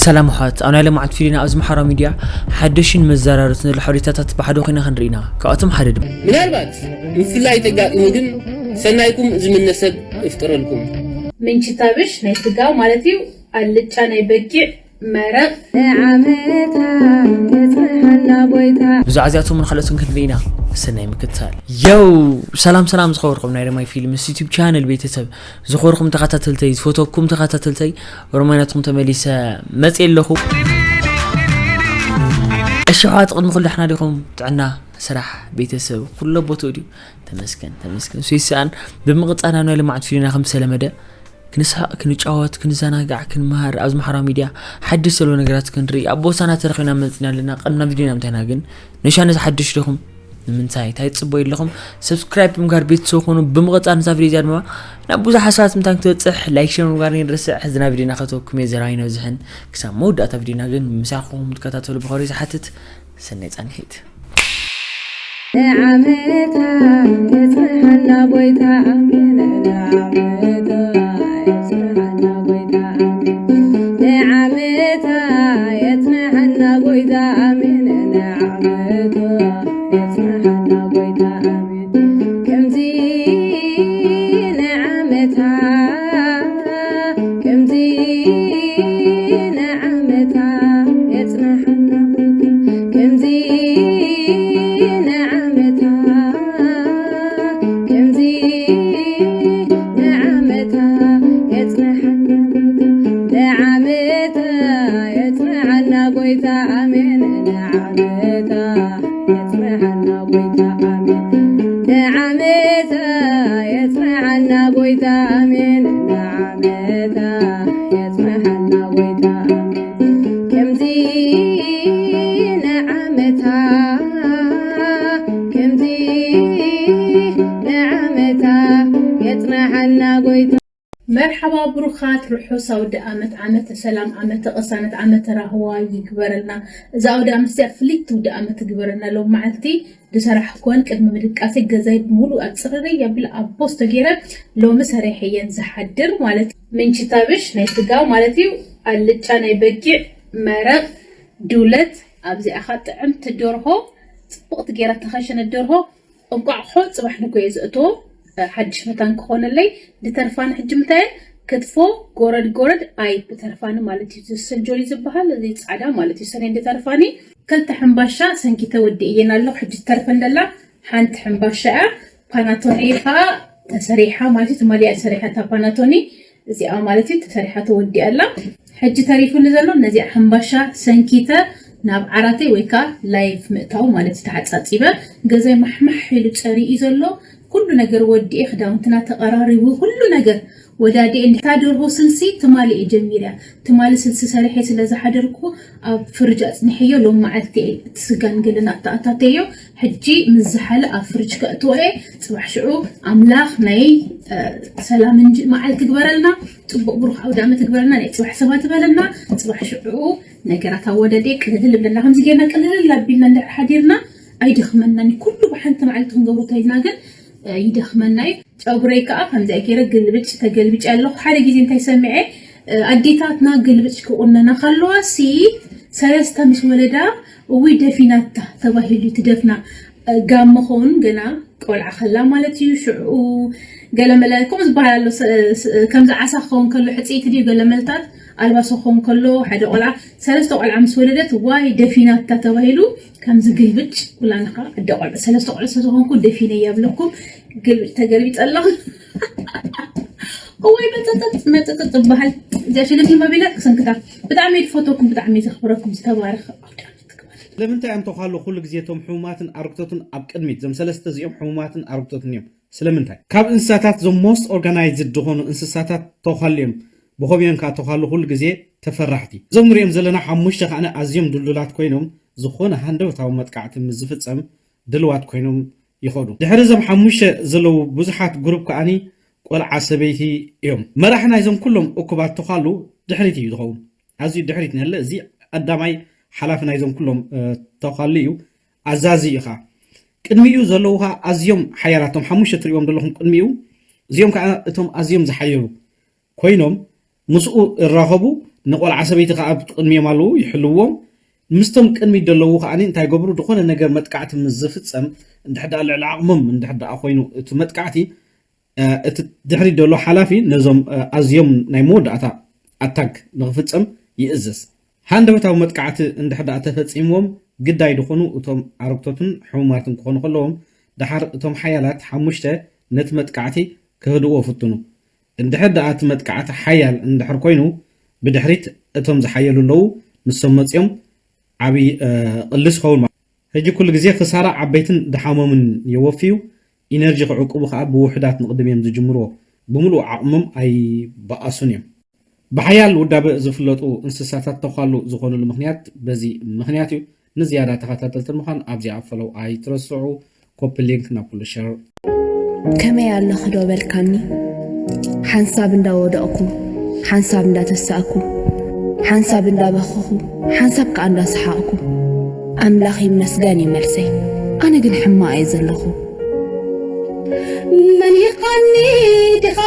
ሰላም ኣሕዋት፣ ኣብ ናይ ለማዓት ፊሊና ኣብዚ ማሕበራዊ ሚድያ ሓደሽን መዘራረብትን ዘሎ ሓበሬታታት ብሓደ ኮይና ክንርኢ ኢና። ካብኣቶም ሓደ ድማ ምናልባት ምፍላይ ተጋጢሙ ግን ሰናይኩም ዝምነ ሰብ እፍጥረልኩም። ምንችታብሽ ናይ ስጋ ማለት እዩ። ኣልጫ ናይ በጊዕ መረቕ። ንዓመታ የጽንሓና ጎይታ። ብዛዕባ እዚኣቶምን ካልኦትን ክንርኢ ኢና። ሰናይ ምክትታል። የው፣ ሰላም ሰላም ዝኸበርኩም ናይ ረማይ ፊልምስ ዩቲዩብ ቻነል ቤተሰብ፣ ዝኸበርኩም ተኸታተልተይ፣ ዝፈተኩም ተኸታተልተይ፣ ሮማይ ናትኩም ተመሊሰ መጽእ ኣለኹ። እሺ ኣሕዋት፣ ቅድሚ ኩሉ ደሕና ዲኹም? ጥዕና፣ ስራሕ፣ ቤተሰብ ኩሎ ቦትኡ ድዩ? ተመስገን ተመስገን። ሱይሰኣን ብምቕጻል ናብ ናይ ልምዓት ፊልምና ከም ዝተለመደ ክንስሓቕ፣ ክንጫወት፣ ክንዘናጋዕ፣ ክንመሃር፣ ኣብዚ ማሕበራዊ ሚድያ ሓድሽ ዘሎ ነገራት ክንርኢ ኣብ ቦታና ተረኺብና መጺና ኣለና። ቅድሚ ናብ ቪድዮና ምእታውና ግን፣ ንሻነ ዝሓድሽ ዲኹም? ንምንታይ? እንታይ ትጽበዩ ኣለኹም? ሰብስክራይብ ብምግባር ቤተሰብ ኮኑ። ብምቕጻል ነዛ ቪድዮ እዚኣ ድማ ናብ ብዙሓት ሰባት ምእንታን ክትበጽሕ ላይክ፣ ሼር ምግባር ከይንርስዕ። ሕዚ ናብ ቪድዮና ከተወኩም እየ። ዘራይ ነብዝሕን ክሳብ መወዳእታ ቪድዮና ግን ምሳኹም ትከታተሉ ብኸሪ ዝሓትት። ሰናይ ጻንሒት። ንዓመታ የጽንሓና ጎይታ ኣሜን። ንዓመታ የጽንሓና ጎይታ ኣሜን። ንዓመታ የጽንሓና ጎይታ ኣሜን። ንዓመታ የጽንሓና ጎይታ ኣሜን። ከምዚ ንዓመታ፣ ከምዚ ንዓመታ የጽንሓና ጎይታ። ከምዚ ንዓመታ፣ ከምዚ ንዓመታ የጽንሓና ጎይታ። ንዓመታ የጽንሓና ጎይታ። ኣሜን። ንዓመታ የጽንሓና ጎይታ። ኣሜን። ንዓመታ የጽንሓና ጎይታ። ኣሜን። ንዓመታ የጽንሓና ጎይታ። ኣሜን። ከምዚ ንዓመታ፣ ከምዚ ንዓመታ የጽንሓና ጎይታ። መርሓባ ብሩኻት፣ ርሑስ ኣውደ ኣመት፣ ዓመተ ሰላም፣ ዓመተ ቅሳነት፣ ዓመተ ራህዋ ይግበረልና። እዛ ኣውደ ኣመት እዚኣ ፍልይቲ ውደ ኣመት ትግበረልና። ሎም መዓልቲ ዝሰራሕኩወን ቅድሚ ምድቃሰይ ገዛይ ብምሉእ ኣጽርርይ ኣቢለ ኣብ ቦስቶ ገይረ ሎሚ ሰሪሐየን ዝሓድር ማለት እዩ። ምንችታብሽ ናይ ስጋ ማለት እዩ። ኣልጫ ናይ በጊዕ መረቕ ዱለት፣ ኣብዚኣ ኸዓ ጥዕምቲ ደርሆ፣ ጽብቕቲ ገይራ ተኸሸነት ደርሆ፣ እንቋቑሖ ጽባሕ ንግሆ እየ ዘእትዎ። ሓድሽ መታን ክኾነለይ። ድተርፋኒ ሕጂ ምንታይ እየ? ክትፎ፣ ጎረድ ጎረድ፣ ኣይብ ድተርፋኒ ማለት እዩ። ዝስል ጆሊ ዝበሃል፣ እዚ ጻዕዳ ማለት እዩ። ሰኔን ድተርፋኒ። ክልተ ሕምባሻ ሰንኪተ ወዲእየን ኣለኹ። ሕጂ ትተርፈን ደላ ሓንቲ ሕምባሻ እያ። ፓናቶኒ ኸኣ ተሰሪሓ ማለት እዩ። ትማሊ እያ ተሰሪሓ እታ ፓናቶኒ። እዚኣ ማለት እዩ ተሰሪሓ ተወዲኣ ኣላ። ሕጂ ተሪፉኒ ዘሎ ነዚኣ ሕምባሻ ሰንኪተ ናብ ዓራተይ ወይ ከኣ ላይፍ ምእታው ማለት እዩ። ተሓጻጺበ፣ ገዛይ ማሕማሕ ኢሉ ጸሪኡ ዘሎ፣ ኩሉ ነገር ወዲኤ፣ ክዳውንትና ተቐራሪቡ፣ ኩሉ ነገር ወዳዲኤ። እንድሕታ ደርሆ ስልሲ ትማሊ እየ ጀሚረ። ትማሊ ስልሲ ሰሪሐ ስለ ዝሓደርኩ ኣብ ፍርጅ ኣጽኒሐዮ። ሎም መዓልቲ እየ እቲ ስጋ ንገለና ኣተኣታተዮ። ሕጂ ምስ ዝሓለ ኣብ ፍርጅ ከእትዎ እየ። ጽባሕ ሽዑ ኣምላኽ ናይ፣ እ፣ ሰላም እንጂ መዓልቲ ግበረልና። ጽቡቕ ብሩኽ ኣውደ ዓመት ግበረልና። ናይ ጽባሕ ሰባት በለና። ጽባሕ ሽዑ ነገራት ኣወዳዲኤ ቅልል ብለና። ከምዚ ጌርና ቅልል ኣቢልና እንድሕር ሓዲርና ኣይደኽመናን እዩ። ኩሉ ብሓንቲ መዓልቲ ክንገብሮ ተኢልና ግን፣ እ፣ ይደኽመና እዩ። ጨጉረይ ከኣ ከምዚኣ ገይረ ግልብጭ ተገልቢጨ ኣለኹ። ሓደ ግዜ እንታይ ሰሚዐ፣ እ፣ ኣዴታትና ግልብጭ ክቑነና ከለዋ ሲ ሰለስተ ምስ ወለዳ፣ እውይ ደፊናታ ተባሂሉ እዩ። ትደፍና፣ እ፣ ጋመ ኸውን ገና ቆልዓ ከላ ማለት እዩ። ሽዑ ገለመለ ከምኡ ዝበሃል ኣሎ። ስ-፣ ስ-፣ ከምዚ ዓሳ ክኸውን ከሎ ሕጽይቲ ድዩ ገለመልታት ኣልባሶ ክኸውን ከሎ ሓደ ቆልዓ፣ ሰለስተ ቆልዓ ምስ ወለደት ዋይ ደፊናታ ተባሂሉ ከምዚ ግልብጭ። ኩላና ኸዓ ኣደ ቆልዑ ሰለስተ ቆልዑ ስለ ዝኾንኩ ደፊነ እየ ኣብለኩም። ግልብጭ ተገልቢጠ ኣለኹ። እወይ መጠጠጥ መጠጠጥ ዝበሃል እዚኣ ሽልም መቢላት ክሰንክታ። ብጣዕሚ እየ ዝፈትወኩም፣ ብጣዕሚ እየ ዘኽብረኩም። ዝተባረኸ ኣውደ ዓመት ግበረልና። ስለምንታይ እዮም ተዃሉ ኩሉ ግዜ እቶም ሕሙማትን ኣርግቶትን ኣብ ቅድሚት? እዞም ሰለስተ እዚኦም ሕሙማትን ኣርግቶትን እዮም። ስለምንታይ? ካብ እንስሳታት እዞም ሞስት ኦርጋናይዝድ ዝኾኑ እንስሳታት ተዃሉ እዮም። ብኸምኡ እዮም ከዓ ተዃሉ ኩሉ ግዜ ተፈራሕቲ። እዞም ንሪኦም ዘለና ሓሙሽተ ከዓኒ ኣዝዮም ድልዱላት ኮይኖም፣ ዝኾነ ሃንደበታዊ መጥቃዕቲ ምስ ዝፍጸም ድልዋት ኮይኖም ይኸዱ። ድሕሪ እዞም ሓሙሽተ ዘለዉ ብዙሓት ግሩፕ ከዓኒ ቆልዓ ሰበይቲ እዮም። መራሒ ናይዞም ኩሎም እኩባት ተዃሉ ድሕሪት እዩ ዝኸውን። ኣዝዩ ድሕሪት ነለ፣ እዚ ቀዳማይ ሓላፊ ናይዞም ኩሎም፣ እ፣ ተዃሉ እዩ። ኣዛዚ እዩ ኸዓ። ቅድሚኡ ዘለዉ ኸዓ ኣዝዮም ሓያላት፣ እቶም ሓሙሽተ ትሪእዎም ዘለኹም ቅድሚኡ፣ እዚኦም ከዓ እቶም ኣዝዮም ዝሓየሉ ኮይኖም ምስኡ ይራኸቡ። ንቆልዓ ሰበይቲ ከኣ ኣብ ቅድሚኦም ኣለዉ ይሕልዎም። ምስቶም ቅድሚት ዘለዉ ከኣ እንታይ ገብሩ? ዝኾነ ነገር መጥቃዕቲ ምስ ዝፍጸም እንድሕር ደኣ ልዕሊ ዓቕሞም እንድሕር ደኣ ኮይኑ እቲ መጥቃዕቲ እቲ ድሕሪት ዘሎ ሓላፊ ነዞም ኣዝዮም ናይ መወዳእታ ኣታክ ንኽፍጸም ይእዝዝ። ሃንደበታዊ መጥቃዕቲ እንድሕር ደኣ ተፈጺምዎም ግዳይ ዝኾኑ እቶም ኣረግቶትን ሕሙማትን ክኾኑ ከለዎም ደሓር እቶም ሓያላት ሓሙሽተ ነቲ መጥቃዕቲ ክህድዎ ፍትኑ። እንድሕር ደኣ እቲ መጥቃዕቲ ሓያል እንድሕር ኮይኑ ብድሕሪት እቶም ዝሓየሉ ኣለዉ ንሶም መጺኦም ዓብዪ ቅልስ ይኸውን። ሕጂ ኩሉ ግዜ ክሳራ ዓበይትን ድሓሞምን የወፍዩ፣ ኢነርጂ ክዕቅቡ ከኣ ብውሑዳት ንቕድም እዮም ዝጅምርዎ። ብምሉእ ዓቕሞም ኣይበኣሱን እዮም። ብሓያል ውዳበ ዝፍለጡ እንስሳታት ተዃሉ ዝኾኑሉ ምኽንያት በዚ ምኽንያት እዩ። ንዝያዳ ተኸታተልቲ ንምዃን ኣብዚኣ ፈለው ኣይትረስዑ። ኮፒ ሊንክ ናብ ኩሉ ሸር። ከመይ ኣለኺ ዶ በልካኒ? ሓንሳብ እንዳወደቕኩ፣ ሓንሳብ እንዳተሳእኩ፣ ሓንሳብ እንዳበኸኹ፣ ሓንሳብ ከኣ እንዳሰሓቕኩ። ኣምላኽ ይመስገን እዩ መልሰይ። ኣነ ግን ሕማቕ እየ ዘለኹ። መን ይኻኒ ዲኻ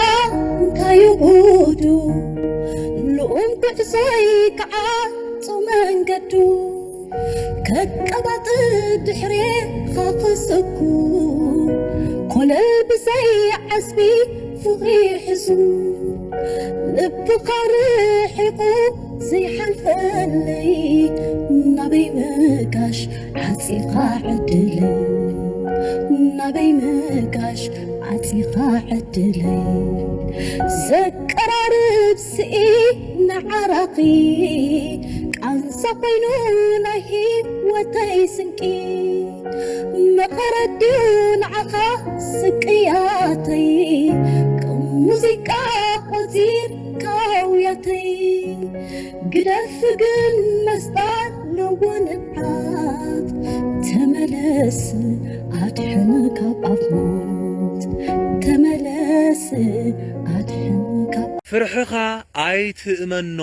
እንታይ ጉዱ? ልኡም ጉዕዞይ ክዓጹ መንገዱ። ከቀባጥር ድሕሬኻ ክስኩ። ኮለል ብዘይ ዓስቢ ፍቕሪ ሒዙ። ልብኻ ርሒቑ ዘይሓልፈለይ። ናበይ ምጋሽ ዓጺኻ ዕድለይ። ናበይ ምጋሽ ዓጺኻ ዕድለይ። ዘቀራርብ ስኢ ንዓራኺ። ቃንዛ ኮይኑ ናይ ህይወተይ ስንቂ። መቐረት ድዩ ንዓኻ ስቅያተይ። ከም ሙዚቃ ቆጺርካ ውያተይ። ግደፍ ግን መስጣ ኣለዎ ንብዓት። ተመለስ ኣድሕን ካብ ኣፍ ሞት። ተመለስ ኣድሕን ካብ ፍርሕኻ ኣይትእመኖ።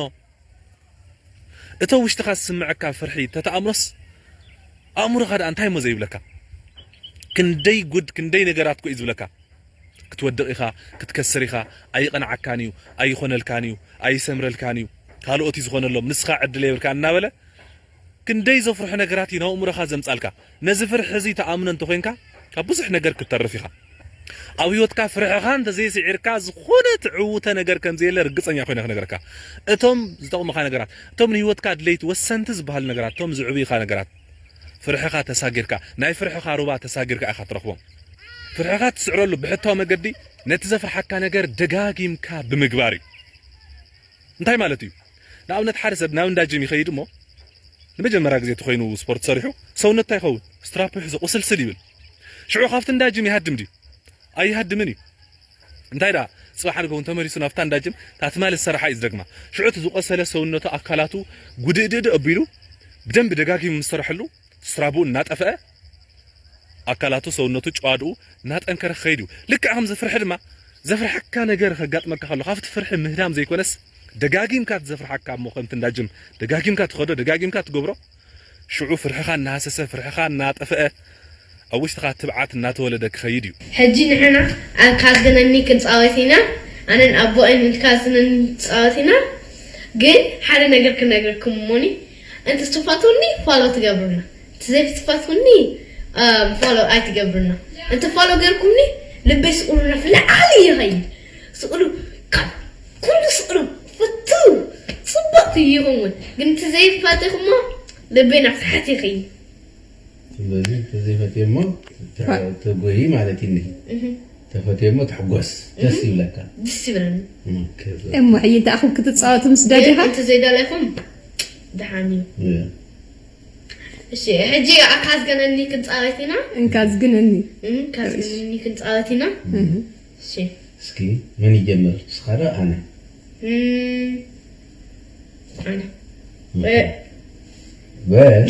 እቶ ውሽጥኻ ዝስምዐካ ፍርሒ ተተኣምኖስ ኣእምሮኻ ደኣ እንታይ እሞ ዘይብለካ? ክንደይ ጉድ ክንደይ ነገራት እኮ እዩ ዝብለካ። ክትወድቕ ኢኻ፣ ክትከስር ኢኻ፣ ኣይቐንዓካን እዩ፣ ኣይኾነልካን እዩ፣ ኣይሰምረልካን እዩ፣ ካልኦት እዩ ዝኾነሎም፣ ንስኻ ዕድል የብልካን እናበለ ክንደይ ዘፍርሑ ነገራት እዩ ናብ ኣእምሮኻ ዘምጻልካ። ነዚ ፍርሒ እዚ ተኣምኖ እንተኾይንካ ካብ ብዙሕ ነገር ክትተርፍ ኢኻ። ኣብ ህይወትካ ፍርሕኻ እንተዘይስዒርካ ዝኾነ ትዕውተ ነገር ከምዘየለ ርግጸኛ ኮይነ ክነግረካ። እቶም ዝጠቕሙኻ ነገራት፣ እቶም ንህይወትካ ኣድለይቲ ወሰንቲ ዝበሃሉ ነገራት፣ እቶም ዝዕብዩኻ ነገራት ፍርሕኻ ተሳጊርካ፣ ናይ ፍርሕኻ ሩባ ተሳጊርካ ኢኻ ትረኽቦም። ፍርሕኻ ትስዕረሉ ብሕታዊ መገዲ ነቲ ዘፍርሓካ ነገር ደጋጊምካ ብምግባር እዩ። እንታይ ማለት እዩ? ንኣብነት ሓደ ሰብ ናብ እንዳ ጅም ይኸይድ እሞ ንመጀመርያ ግዜ ተኾይኑ ስፖርት ሰሪሑ ሰውነት እንታይ ይኸውን? ስትራፕ ይሕዞ ቁስልስል ይብል። ሽዑ ካብቲ እንዳ ጅም ይሃድም ድዩ? ኣይሃድምን እዩ። እንታይ ደኣ ጽባሕ ንግሆ ተመሊሱ ናብታ እንዳ ጅም እታ ትማሊ ዝሰረሓ እዩ ዝደግማ። ሽዑ እቲ ዝቆሰለ ሰውነቱ ኣካላቱ ጉድእድእድእ ኣቢሉ ብደንቢ ደጋጊሙ ምስ ሰረሐሉ ስትራፕኡ እናጠፍአ ኣካላቱ ሰውነቱ ጨዋድኡ እናጠንከረ ክኸይድ እዩ። ልክዕ ከምዚ ፍርሒ ድማ ዘፍርሓካ ነገር ከጋጥመካ ከሎ ካብቲ ፍርሒ ምህዳም ዘይኮነስ ደጋጊምካ እቲ ዘፍርሓካ እሞ ከምቲ እንዳ ጅም ደጋጊምካ ትኸዶ ደጋጊምካ ትገብሮ ሽዑ ፍርሕኻ እናሃሰሰ ፍርሕኻ እናጠፍአ ኣብ ውሽጥኻ ትብዓት እናተወለደ ክኸይድ እዩ። ሕጂ ንሕና ኣብ ካዝገነኒ ክንጻወት ኢና፣ ኣነን ኣቦኣይን ካዝነኒ ንጻወት ኢና። ግን ሓደ ነገር ክነግረኩም እሞኒ፣ እንተ ትፋትውኒ ፋሎ ትገብሩና፣ እንተ ዘይትፋትውኒ ፋሎ ኣይትገብሩና። እንተ ፋሎ ገርኩምኒ ልበይ ስቑሉ ናብ ላዕሊ ይኸይድ። ስቑሉ ካብ ኩሉ ስቑሉ ፍትው ጽቡቕ ይኸውን። ግን እንተ ዘይፋተኹሞ ልበይ ናብ ታሕቲ ይኸይድ። ስለዚ እንተዘይፈትየሞ ትጎሂ ማለት እዩ። እንተፈትየሞ ትሕጎስ፣ ደስ ይብለካ። ደስ ይብለኒ። እሞ ሕጂ እንታይ ኣኹም ክትጻወቱ ምስ ደዲኻ? እንተ ዘይደለኹም ደሓን እዩ። እሺ ሕጂ ኣካዝገነኒ ክንጻወት ኢና። እንካዝግነኒ። እንካዝግነኒ ክንጻወት ኢና። እሺ እስኪ መን ይጀምር? ንስኻ ዶ ኣነ? ኣነ በል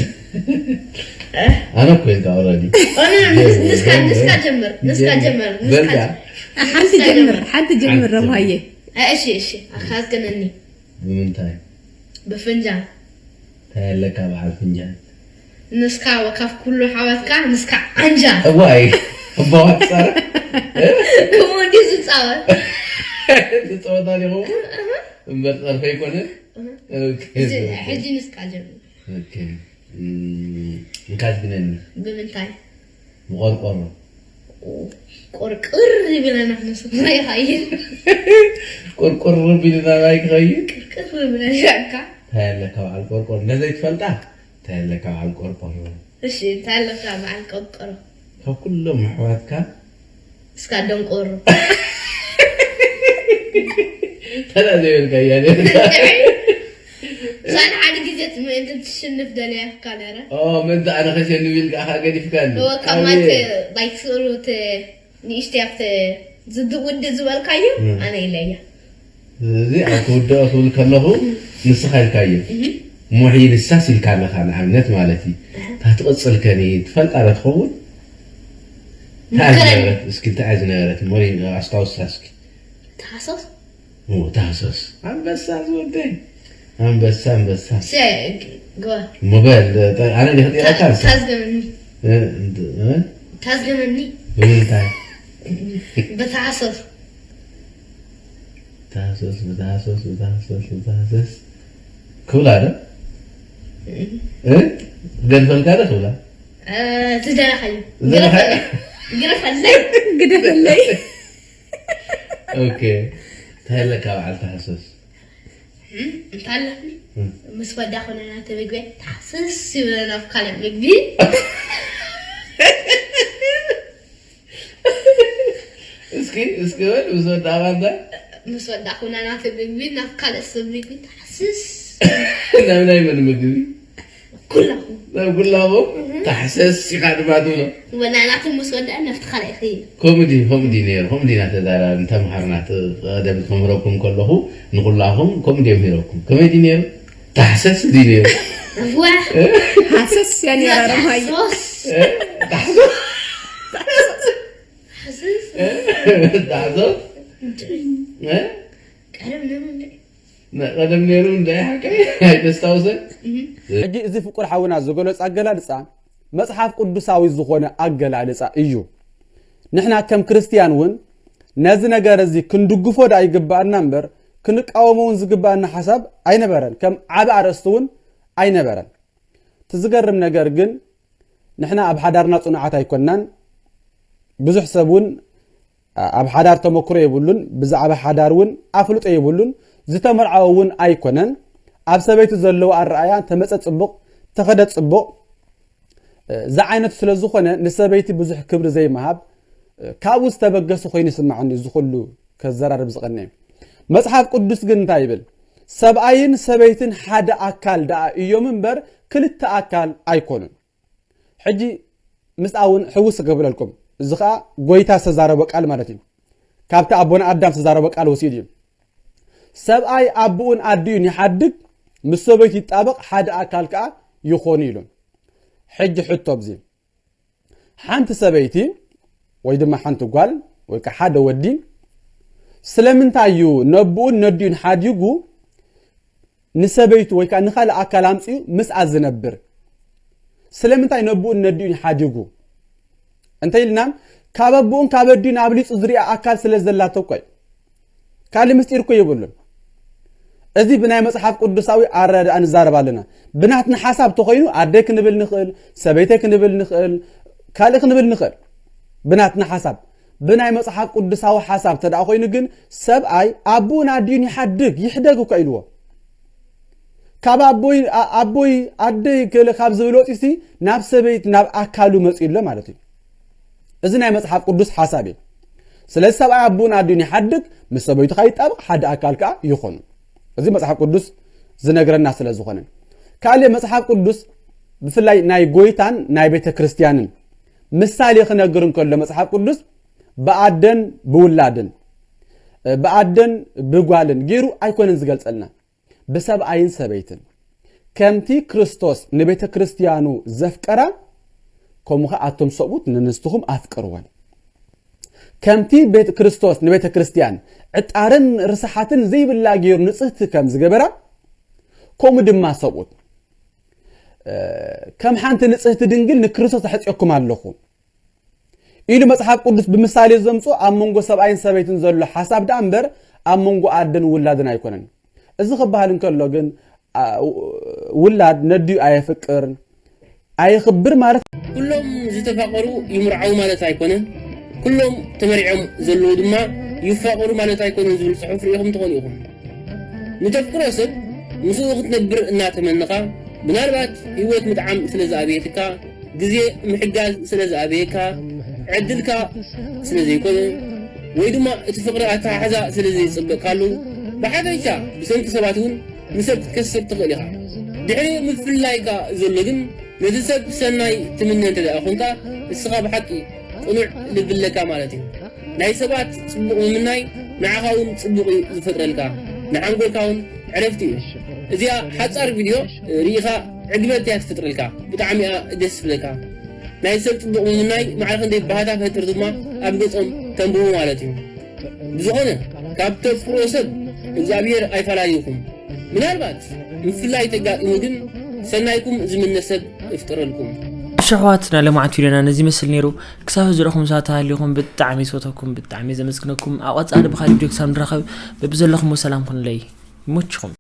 ኣነ እኮ ኢልካ ኦልሬዲ። ንስካ ንስካ ጀምር ንስካ ጀምር ንስካ ሓንቲ ጀምር ሓንቲ ጀምር ረማየ። እሺ እሺ ኣካዝገነኒ። ብምንታይ? ብፍንጃል። እንታይ ኣለካ በዓል ፍንጃል? ንስካ ካብ ኩሉ ሓዋትካ ንስካ ዓንጃ። እዋይ እባዋት ጸረ ከምኡ እንዲ ዝጻወት ዝጸወታ ዲኹም እምበር ጸርፈ ይኮነ። ኦኬ። እዚ ሕጂ ንስካ ጀምር። ኦኬ። እም፣ እንካ ትግነኒ። ብምንታይ? ብቆርቆሮ። ቆርቅር ይብለና ንሱ ይኸይድ። ቆርቆሮ ቢልና ማይ ክኸይድ። ቅርቅር ይብለና እካ። እንታይ ኣለካ በዓል ቆርቆሮ? ነዘይ ትፈልጣ? እንታይ ኣለካ በዓል ቆርቆሮ? እሺ፣ እንታይ ኣለካ በዓል ቆርቆሮ? ካብ ኩሎም ኣሕዋትካ እስካ ደንቆሮ። ተላ ዘይበልካ እያ። ሳን ሓደ ግዜ ትምእንቲ ትሽንፍ ደልያካ ነረ። ኦ፣ ምእንቲ ኣነ ከሸንፍ ኢልካ ኣኻ ገዲፍካኒ። እወ፣ ካብ ማይክ ባይክ ስእሉ ተ ንእሽተይ ኣብተ ዝድ-፣ ውድእ ዝበልካዮ እም። ኣነ ኢለያ። እዚ ኣብ ክውድኦ ክብል ከለኹ ንስኻ ኢልካዮ። ሙሒ ንሳስ ኢልካ ኣለኻ ንኣብነት ማለት እዩ። እታ ትቕጽል ከኒ ትፈልጣ ዶ ትኸውን? እንታይ ምከረኒ። ዝነበረት? እስኪ እንታይ ዝነበረት? ሞይ ኣስታውሳ እስኪ። ተሓሰስ? ኦ፣ ታህሰስ። ኣንበሳ ዝወደይ። ኣንበሳ፣ ኣንበሳ። ሰ-፣ ግባ። ሞባይል፣ ተ-፣ ኣነ ዲኽ ዲኻ ካልሲ? ታዝገመኒ። እ፣ እንት-፣ እ? ታዝገመኒ። ብምንታይ? ብተሓሰስ። ታህሰስ፣ ብታህሰስ፣ ብታህሰስ፣ ብታህሰስ። ክብላ ዶ? እ? ገድፈልካ ዶ ክብላ? እ፣ ዝደለኻዮ። ዝደለኻዮ። ግረፈለይ። ግረፈለይ። ግደፈለይ። ኦኬ። እንታይ ኣለካ በዓል ታህሰስ? እም፣ እንታይ ኣለኒ? እም። ምስ ወዳ ኮነ ናተ ምግቢ ተሓስስ ይብለና ኣብ ካልእ ምግቢ። እስኪ፣ እስኪ በል፣ ምስ ወዳ ባንዳ? ምስ ወዳ ኮነ ናተ ምግቢ ናብ ካልእ ሰብ ምግቢ ተሓስስ። ናብ ናይ መን ምግቢ? ኩላኹም። ናብ ኩላኹም? ታሕሰስ ኢኻ ድማ ትብሎ። ወላ ናቱ ምስ ወዳ ናብቲ ካልእ ይኸይድ። ኮሜዲ፣ ኮሜዲ ነይሩ፣ ኮሜዲ እናተዛረብና ተምሃርና፣ ት-፣ ቀደም ክምህረኩም ከለኹ ንኹላኹም ኮሜዲ እዮም ሂሮኩም። ከመይ ድዩ ነይሩ? ታሕሰስ ድዩ ነይሩ? ዋ። ሃሰስ ያኔ ያራረም ሃዩ። ሶስ። እ? ታሕሰስ? ሓስስ። እ? ታሕሰስ? እ? ቀደም ነይሩ እንዴ? ነ-፣ ቀደም ነይሩ እንደ ሓቀይ ኣይተስታውሰን? ሕጂ እዚ ፍቁር ሓውና ዝገለጾ ኣገላልጻ መጽሓፍ ቅዱሳዊ ዝኾነ ኣገላልጻ እዩ። ንሕና ከም ክርስትያን እውን ነዚ ነገር እዚ ክንድግፎ ደኣ ይግባኣና እምበር ክንቃወሞ እውን ዝግባኣና ሓሳብ ኣይነበረን። ከም ዓቢ ኣርእስቲ እውን ኣይነበረን። እቲ ዝገርም ነገር ግን ንሕና ኣብ ሓዳርና ጽኑዓት ኣይኮንናን። ብዙሕ ሰብ እውን ኣብ ሓዳር ተመክሮ የብሉን፣ ብዛዕባ ሓዳር እውን ኣፍልጦ የብሉን፣ ዝተመርዓወ እውን ኣይኮነን። ኣብ ሰበይቱ ዘለዎ ኣረኣእያ እንተመጸ ጽቡቕ፣ እንተኸደ ጽቡቕ፣ ዝዓይነቱ ስለ ዝኾነ ንሰበይቲ ብዙሕ ክብሪ ዘይምሃብ ካብኡ ዝተበገሰ ኮይኑ ይስምዓኒ እዚ ኩሉ ከዘራርብ ዝቐነየ። መጽሓፍ ቅዱስ ግን እንታይ ይብል? ሰብኣይን ሰበይትን ሓደ ኣካል ደኣ እዮም እምበር ክልተ ኣካል ኣይኮኑን። ሕጂ ምስኣ እውን ሕውስ ክብለልኩም፣ እዚ ኸኣ ጎይታ ዝተዛረቦ ቃል ማለት እዩ። ካብቲ ኣቦና ኣዳም ዝተዛረቦ ቃል ወሲዱ እዩ። ሰብኣይ ኣቦኡን ኣዲኡን ይሓድግ፣ ምስ ሰበይቱ ይጣበቕ፣ ሓደ ኣካል ከኣ ይኾኑ ኢሉ። ሕጂ ሕቶ ኣብዚ፣ ሓንቲ ሰበይቲ ወይ ድማ ሓንቲ ጓል ወይ ከዓ ሓደ ወዲ ስለምንታይ እዩ ነቦኡን ነዲኡን ሓዲጉ ንሰበይቱ ወይ ከዓ ንኻልእ ኣካል ኣምፂኡ ምስኣ ዝነብር? ስለምንታይ ነቦኡን ነዲኡን ሓዲጉ? እንተ ኢልና ካብ ኣቦኡን ካብ ኣዲኡን ኣብሊፁ ዝሪኣ ኣካል ስለ ዘላቶ እኮ እዩ። ካልእ ምስጢር እኮ የብሉን። እዚ ብናይ መጽሓፍ ቅዱሳዊ ኣረዳድኣ ንዛረብ ኣለና። ብናትና ሓሳብ ተኾይኑ ኣደይ ክንብል ንኽእል፣ ሰበይተይ ክንብል ንኽእል፣ ካልእ ክንብል ንኽእል። ብናትና ሓሳብ። ብናይ መጽሓፍ ቅዱሳዊ ሓሳብ ተደኣ ኮይኑ ግን ሰብኣይ ኣቦኡን ኣዲኡን ይሓድግ፣ ይሕደግ እኮ ኢልዎ። ካብ ኣቦይ፣ ኣ-፣ ኣቦይ፣ ኣደይ ገለ ካብ ዝብል ወፂሲ ናብ ሰበይት፣ ናብ ኣካሉ መፂኡ ኣሎ ማለት እዩ። እዚ ናይ መጽሓፍ ቅዱስ ሓሳብ እዩ። ስለዚ ሰብኣይ ኣቦኡን ኣዲኡን ይሓድግ፣ ምስ ሰበይቱ ከኣ ይጣበቕ፣ ሓደ ኣካል ከኣ ይኾኑ። እዚ መጽሓፍ ቅዱስ ዝነግረና ስለ ዝኾነ። ካልእ መጽሓፍ ቅዱስ ብፍላይ ናይ ጎይታን ናይ ቤተ ክርስቲያንን ምሳሌ ክነግር እንከሎ መጽሓፍ ቅዱስ ብኣደን ብውላድን፣ ብኣደን ብጓልን ገይሩ ኣይኮነን ዝገልጸልና። ብሰብኣይን ሰበይትን። ከምቲ ክርስቶስ ንቤተ ክርስቲያኑ ዘፍቀራ፣ ከምኡ ኸኣ ኣቶም ሰብኡት ንንስትኹም ኣፍቅርወን። ከምቲ ቤት-፣ ክርስቶስ ንቤተ ክርስቲያን ዕጣርን ርስሓትን ዘይብላ ገይሩ ንጽህቲ ከም ዝገበራ፣ ከምኡ ድማ ሰብኡት፣ እ፣ ከም ሓንቲ ንጽህቲ ድንግል ንክርስቶስ ኣሕጽየኩም ኣለኹ ኢሉ መጽሓፍ ቅዱስ ብምሳሌ ዘምጽኦ ኣብ መንጎ ሰብኣይን ሰበይትን ዘሎ ሓሳብ ደኣ እምበር ኣብ መንጎ ኣደን ውላድን ኣይኮነን። እዚ ክበሃል እንከሎ ግን ውላድ ነዲኡ ኣየፍቅር ኣየኽብር ማለት። ኩሎም ዝተፋቐሩ ይምርዓው ማለት ኣይኮነን። ኩሎም ተመሪዖም ዘለዉ ድማ ይፋቐሩ ማለት ኣይኮነን ዝብል ፅሑፍ ርኢኹም ትኾኑ ኢኹም። ንተፍቅሮ ሰብ ምስኡ ክትነብር እናተመነኻ ምናልባት ህይወት ምጥዓም ስለ ዝኣበየትካ፣ ግዜ ምሕጋዝ ስለ ዝኣበየካ፣ ዕድልካ ስለ ዘይኮነ ወይ ድማ እቲ ፍቕሪ ኣተሓሕዛ ስለ ዘይፅበቕካሉ ብሓፈሻ ብሰንኪ ሰባት እውን ንሰብ ክትከስር ትኽእል ኢኻ። ድሕሪ ምፍልላይካ ዘሎ ግን ነቲ ሰብ ሰናይ ትምነ እንተ ደኣ ኾንካ እስኻ ብሓቂ ቅኑዕ ልቢ ኣለካ ማለት እዩ። ናይ ሰባት ጽቡቕ ምምናይ ንዓኻ እውን ጽቡቕ እዩ ዝፈጥረልካ፣ ንሓንጎልካ እውን ዕረፍቲ እዩ። እዚኣ ሓጻር ቪድዮ ርኢኻ ዕግበት እያ ትፈጥረልካ። ብጣዕሚ እያ ደስ ትብለካ። ናይ ሰብ ጽቡቕ ምምናይ ማዕረ ክንደይ ባህታ ፈጥር ድማ ኣብ ገጾም ተንብቡ ማለት እዩ። ብዝኾነ ካብ ተፍቅሮ ሰብ እግዚኣብሔር ኣይፈላልዩኩም። ምናልባት ምፍላይ ተጋጢሙ ግን ሰናይኩም ዝምነ ሰብ እፍጥረልኩም። እሺ ኣሕዋት፣ ናይ ለማዓት ቪድዮና ነዚ ይመስል ነይሩ። ክሳብ ዝረኹም ሰባት ተሃሊኹም ብጣዕሚ ዝፈተኩም፣ ብጣዕሚ ዘመስግነኩም። ኣብ ቀጻሊ ብኻሊእ ቪድዮ ክሳብ ንራኸብ በብዘለኹም ሰላም ኩኑለይ። ይመችኹም።